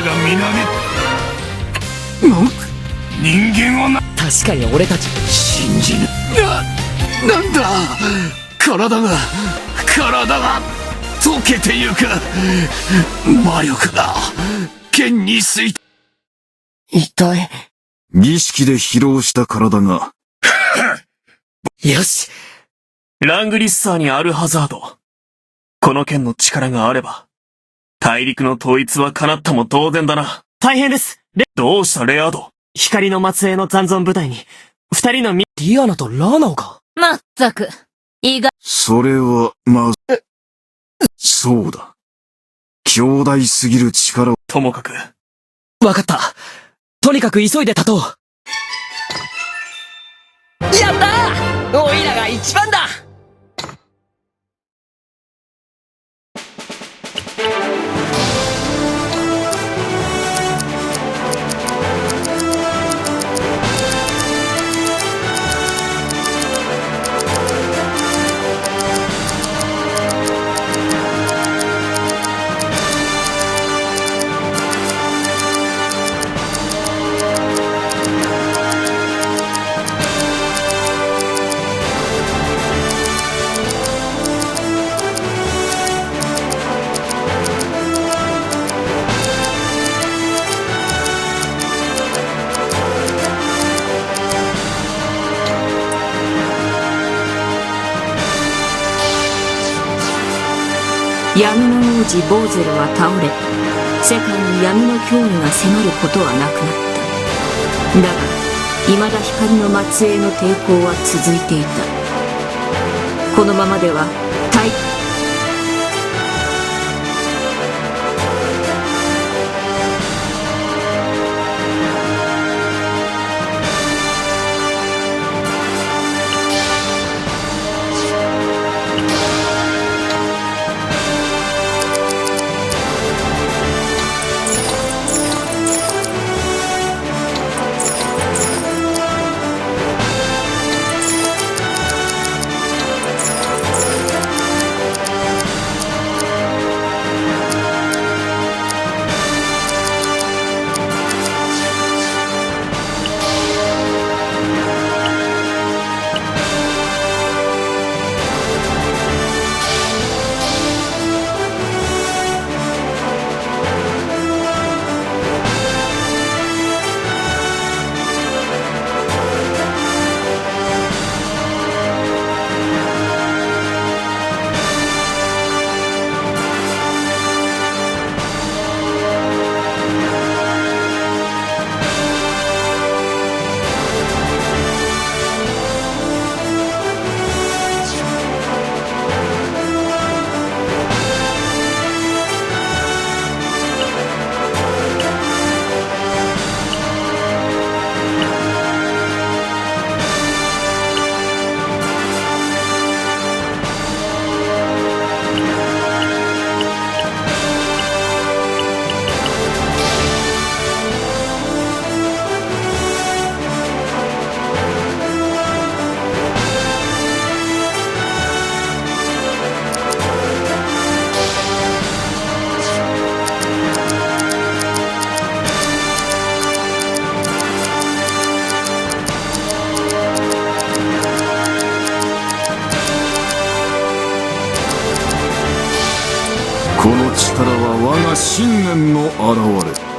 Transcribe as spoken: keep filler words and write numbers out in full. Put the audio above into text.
がみなぎ、なん、人間をな、確かに俺たち信じぬ。な、なんだ、体が、体が溶けてゆく。魔力が、現に衰退。一体。儀式で疲労した体が。よし。ラングリッサーにあるはずだと。この件の力があれば、大陸の統一は叶ったも同然だな。大変です。レ、どうした、レアード？光の末裔の残存部隊に、二人のみ、ディアナとラーナーが？まったく。意外。それは、まず、そうだ。強大すぎる力を。ともかく。わかった。とにかく急いで立とう。やったー！おいらが一番だ！闇の王子ボーゼルは倒れ、世界に闇の脅威が迫ることはなくなった。だが、未だ光の末裔の抵抗は続いていた。このままでは、大この力は我が信念の表れ。